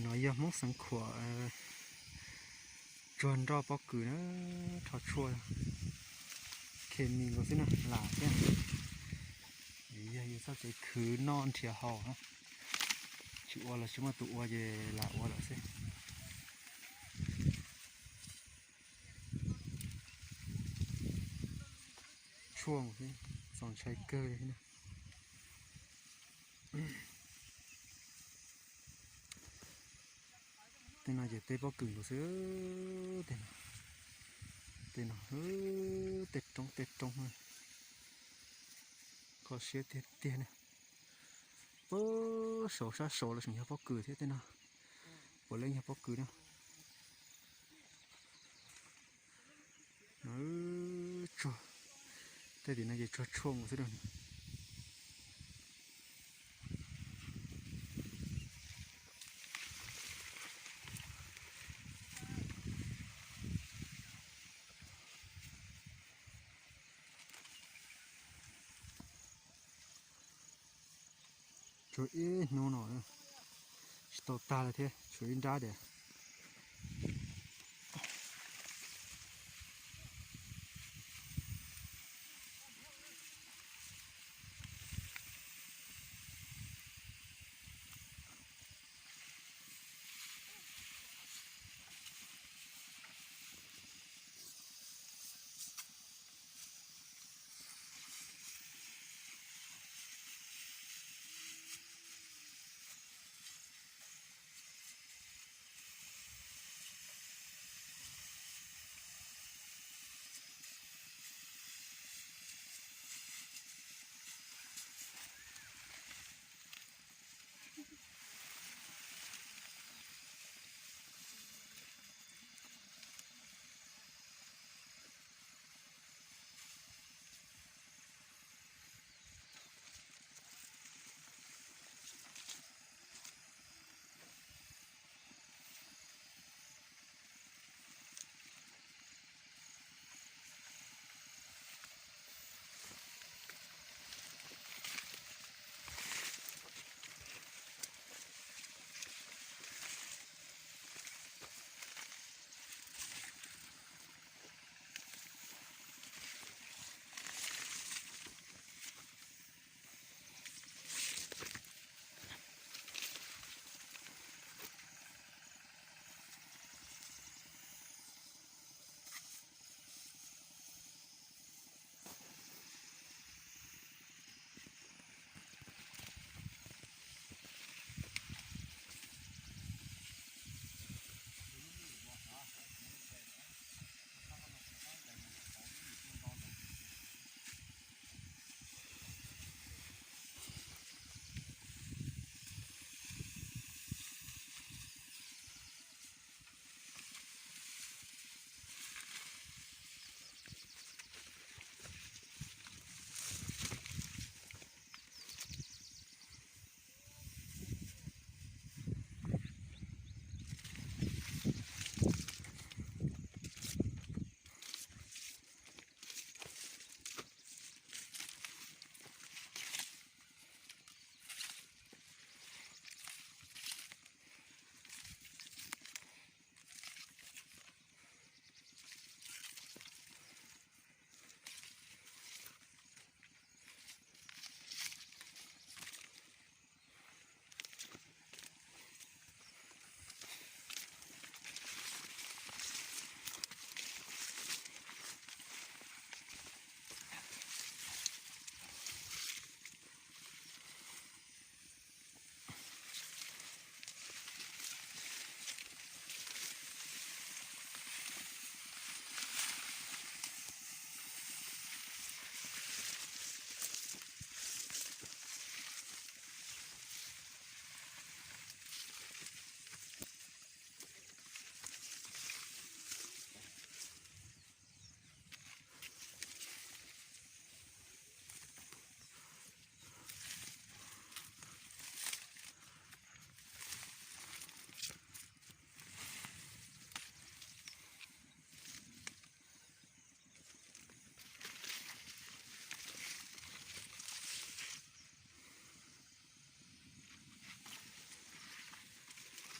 No yog Hmoob Xeev Khuam tsuag nroj pob kws na, rho tshuaj khes mis nkaus xwb na, lam thiab. Yog yus txoj kev khwv noj nrhiav haus na, tsis ua los tsis muaj tus ua ces lam ua lawm xwb. Tshuaj txaus ntshai kawg li. Tej no ces teb pob kws nkaus xwb. Tej no, tej no, tej roob tej roob, kho siab tiag tiag na. Puag saud sab saud los tseem yog pob kws thiab tej no. Puav leej yog pob kws na. Tsuag, tej tim no ces tsuag tshuaj nkaus xwb. Tshuav ib hnub no tsis tau tag li thiab, tshuav ib nrab tiag.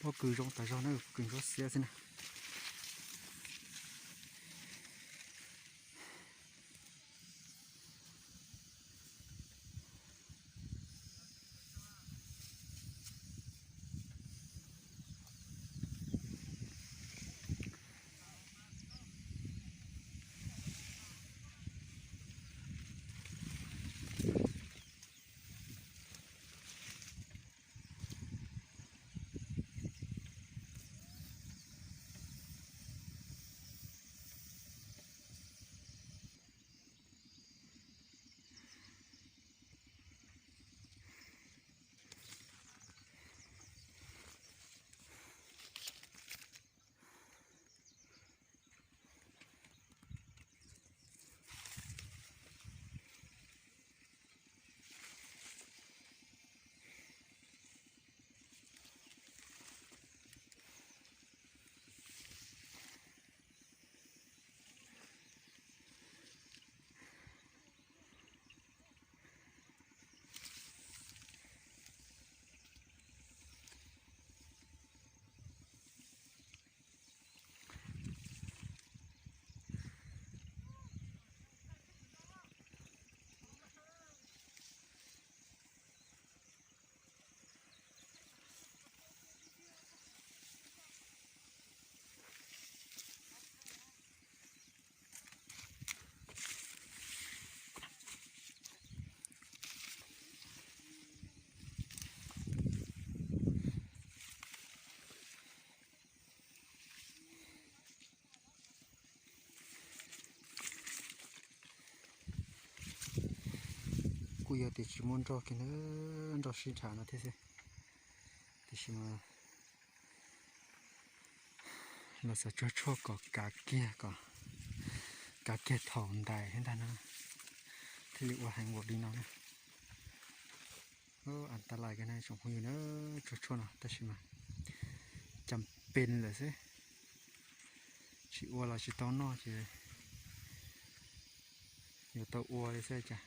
Pob kws zoo tas zog na, pob kws ntsuab xiab xwb na. Kuj yog tias tsis muaj nroj kiag na, nroj sib nrhav no thiab xwb. Tiam sis mas los xav tsuag tshuaj kom kav kiag, kom kav kiag thaum ntais thiab ntag no, thiaj li ua heev npaum li no na. Antalais kawg na tsoom phooj ywg na, tsuag tshuaj no tab sis mas cas pes lawm xwb, tsis ua los tsis tau noj ces yuav tau ua li xwb cas.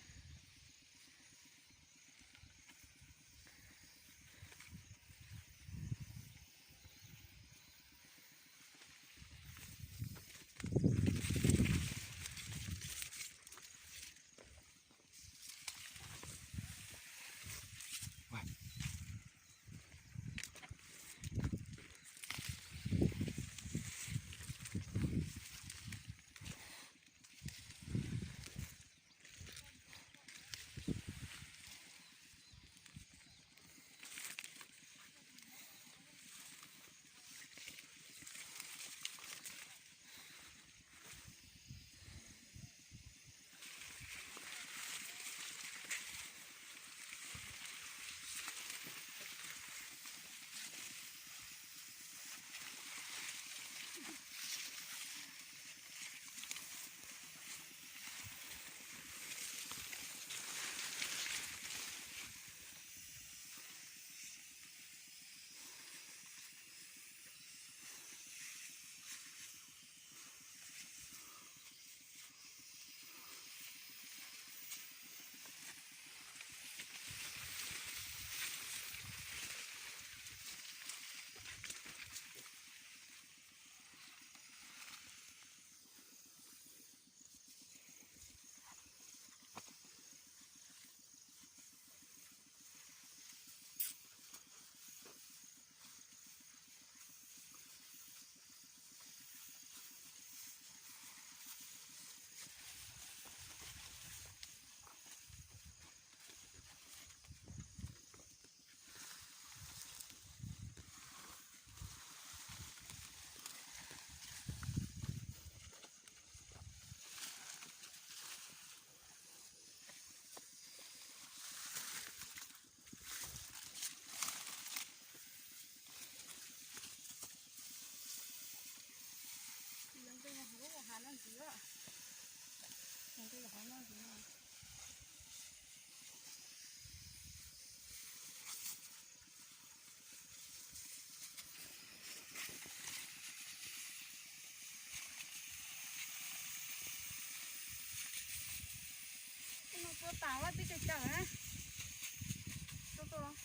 Tua tas lawm tib cag cawm na. Tua tua los.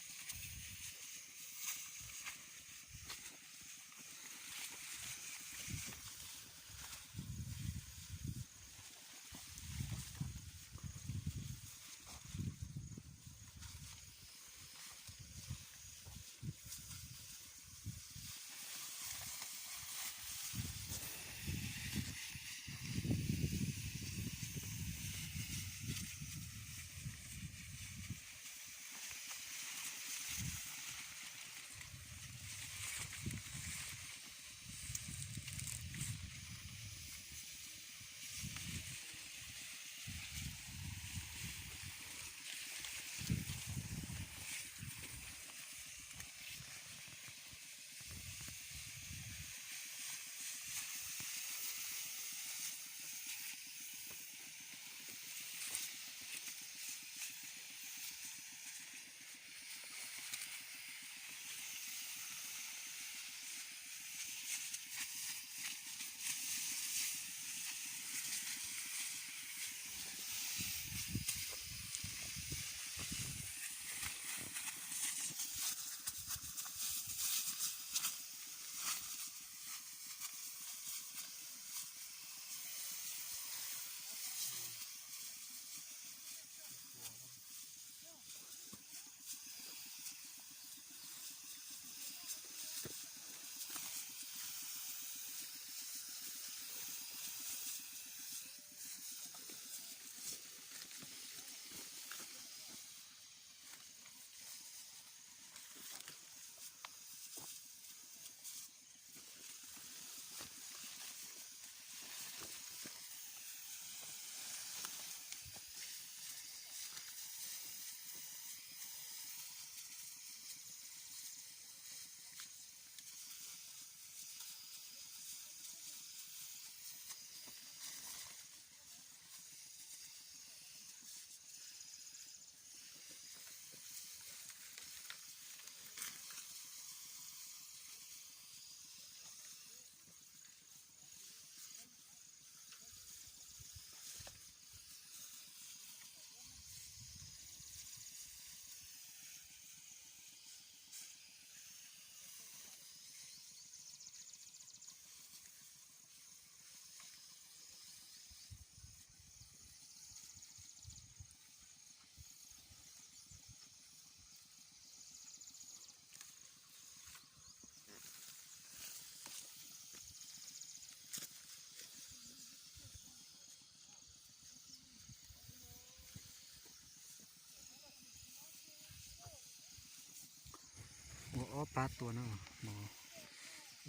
Ua ob pab tua no, no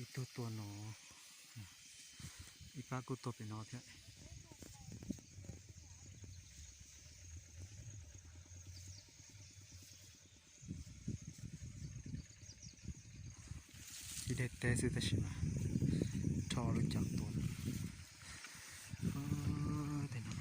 ib tug tua no, ib pab kuj tua pem no thiab. Ib daim teb xwb tab sis mas rho lub cov tua. Tej no.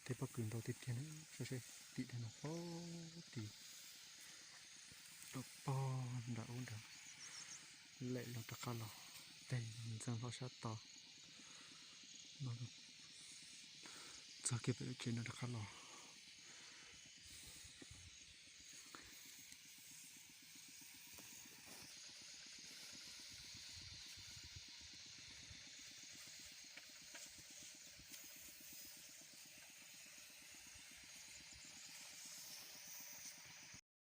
Tej pob kws ntau tiag tiag na, saib saib tim no pog tim rau pog nram ub nrad, lem los rov qab los, tej ntxeev hlo sab tod no, txog kiag pem lub tsev no rov qab los.